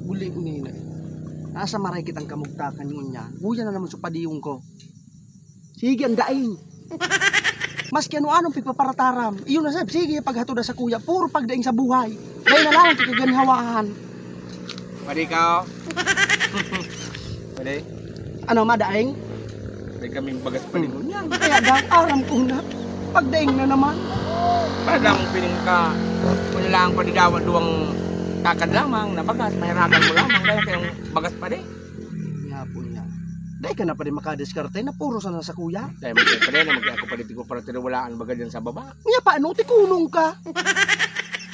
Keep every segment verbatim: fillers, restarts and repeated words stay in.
Buli ni na. Nasa maray kitang kamugtakan ngunyan. Uya na naman sa padiyong ko. Sige, ang daing. Maski ano-anong pigpaparataram. Iyon na, sab, sige, paghatoda sa kuya. Puro pagdaing sa buhay. Dahil na lang ang kakaganhawaan. Padi ka, oh. Padi. Ano, madaing? Padi kaming bagas pa rin. Hmm. Yan, kaya daw, aram ko na. Pagdaing na naman. Para lang piling ka, kung lang padi daw, duwang takad lamang na bagas, mahirapan mo lamang, kaya kayong bagas pa rin. Nga po niya. Dai ka na pa rin makadiskarte na puro sana sa kuya. Dai, mag-, padi na, mag-, ako pa rin, tigko para tiniwalaan, baga dyan sa baba. Nga pa, ano, tikunong ka?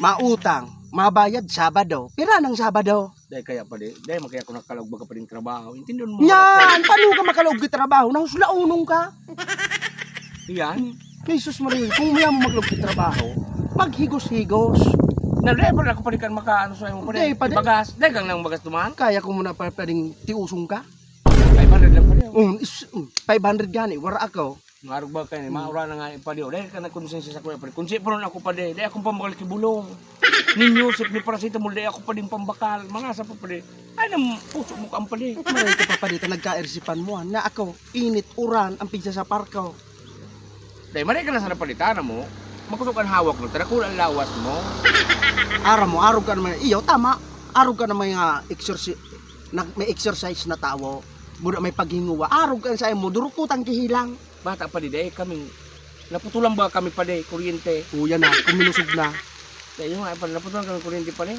Mautang, mabayad, Sabado. Pira ng Sabado? Dai kaya, padi. Dai, magkaya ako nakalaog baga pa rin trabaho. Intindon mo. Yan! Paano ka makalaog yung trabaho? Nahuslaunong ka? Yan. Jesus Maria, kung maya mo maglaog yung trabaho, maghigos-higos. Na, dai, padi, ako pa rin kan makaano sa imo, padi. Dai, padi. Bagas. Dai kang nang bagas duman? Kaya ko muna pa, pwedeng tiusong ka? Five hundred lang, padi, oh. Um, is, um, five hundred gani, wara ako. Ngarog ba kayo ni, hmm, maura na nga ipaliw. Dahil ka nagkonsensya sa kuya, padi. Kung si Pron ako, padi, dai akong pambakal kibulong. Ninyo, sip ni paracetamol, dai ako, padi, pambakal. Mga sa pa, padi. Ay, nang puso mo ka, padi. Maray ka pa, padi, ta nagkairsipan mo, ah. Na ako, init, uran, ang pigsa sa parko. Dai, maray ka na sana, padi, tana mo. Makusog ang hawak mo, tarakul ang lawas mo. Aram mo, arog ka naman. Iyo, tama. Arog ka naman nga exerci-, na, may exercise na tawo. Buda may paghinguwa. Arog ka sa imo, durukutang kihilang. Bata pa di, dai kaming, naputulan ba kami pa di, kuryente? Kuya na, kung minusog na. Dai, yung nga, pa, naputulan kami kuryente pa di.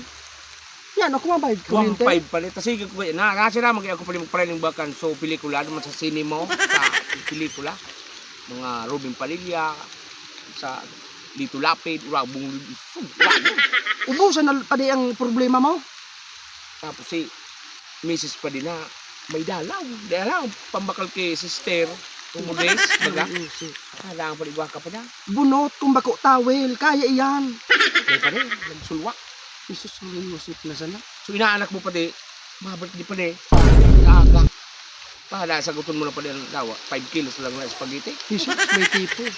Yan, ako mabayad kuryente. One five pa di. Tas sige ko, na, nasira, mag-, ako pa di magparaling bakan. So, pelikula naman sa sine mo, sa pelikula. Mga Robin Padilla, sa Lito Lapid, Urabong, Ubusan na pa di ang problema mo. Tapos si misis pa di na may dalaw. Dalaw, pambakal kay sister. Tumudes, baga. Ay, oo, si- Kailangan pa di ka pa na. Bunot, kung bako towel, kaya iyan. Kaya pa di, nagsulwak. Jesus, ang musik na sana. So, inaanak mo pa di, mabalik di pa di. Aga. Pahala, saguton mo na pa di ang dawa. Five kilos lang na spaghetti. Jesus, may tipo.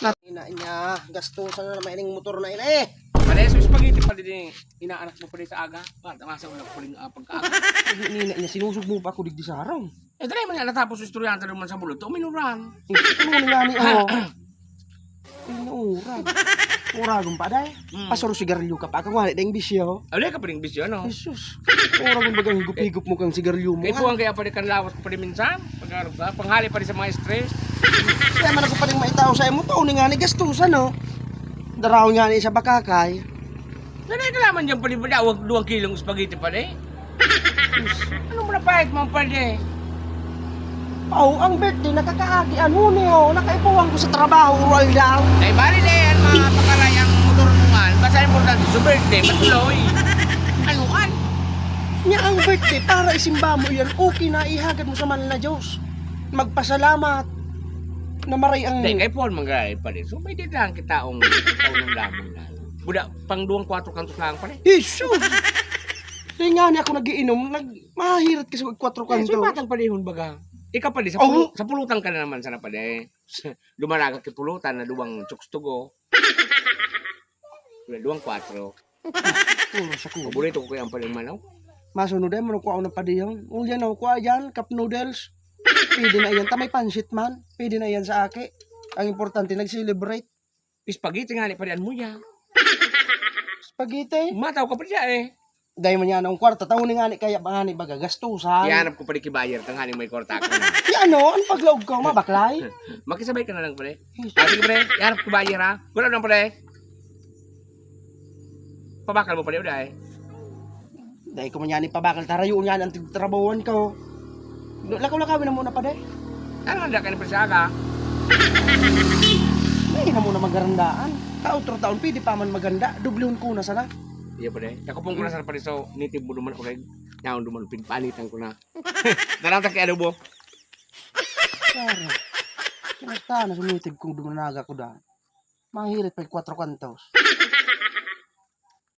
Nat- Ina niya, gastusan na naman ining motor na ina eh. Pareso spaghetti pa din eh. Inaanak mo pa din sa aga. Ba, tamasa mo na pa rin, ah, pagkaaga. Ang ina niya, sinusog mo pa ako digdi sa harong. Eh, dali man nga natapos yung istoryahan tayo naman sa bulot. Uminuran. Eh, ano nga ni, oh? Inuran. Uragon pa, day. Hmm. Pasuro sigarilyo ka pa. Ako nga, ding bisyo. Alay ka pa rin bisyo, ano? Jesus. Uragon bagang higop-higop mo kang sigarilyo mo, Kay ah. Puwang kaya pa rin kan lawas ko pa rin minsan. Pag, ah, panghali pa rin sa mga stress. Kaya man ako pa rin maitao sa imo, tao ni nga ni gastusan, no? Darahon nga ni sa bakakay. Nanay ka naman dyan pala, wag duwang kilong spaghetti pala eh. Ano mo napahit mo pala eh? Oh, ang birthday nakakaagi, ano ni, oh, nakaipuhan ko sa trabaho, ural daw. Ay, bali na yan, mga pakaray, ang motor mo nga. Basta importante sa birthday, matuloy. Ano kan? Niya ang birthday, para isimba mo yan, okay na, ihagad mo sa mahal na Diyos. Magpasalamat na maray ang Hindi, kay Paul, manggay pa rin. So, may di lang kita ang, ang lamang na. Buda, pang duwang kwatro kantos lang pala. Jesus! Di nga ni ako nag-iinom, nag-, mahirit kasi mag kwatro Eh, so, kantos. Batang palihon baga. Ikaw pa di, sa Oo. pulu-, sa pulutan ka na naman sana pa di. Dumalaga kay pulutan na duwang chokes to go. Wala, duwang kwatro. Puro sa kubo. Paborito ko kaya ang paling manaw. Masunod ay, manukwa ako ng padiyong. O yan o, kuha yan, cup noodles. Pwede na yan. Tamay pansit man. Pwede na yan sa aki. Ang importante, nag-celebrate. Spaghetti nga ni padian mo ya. Spaghetti? Mataw ka pa diya eh. Dahil man yan ang kwarta, taon nga ni kaya ba nga ni baga gastusan? Ihanap ko pa di kibayar, tanghali may kwarta ako na. Yan o, ang paglaog ko, mabaklay. Makisabay ka na lang, pre. Yes. Ah, sige, pre, ihanap ko bayar, ha? Wala lang, pre. Pabakal mo pa di, uday. Dahil ko man yan ipabakal, tarayoon yan ang tigtrabawan ko. Lakaw-lakawin na muna pa, de. Ano nga, daka ni pre sa aga? Dahil na muna magarandaan. Kautro taon, pwede pa man maganda. Dublihon ko na sana. Iya pa, de. Nakupong ko na sana pa di, so, native mo naman ako, de. Yaon duman, pinpanitan ko na. Darata kay adobo. Sorry. Kumusta na sumitib kung dumanaga ko daan? Mahirit pa yung kwatro kantos.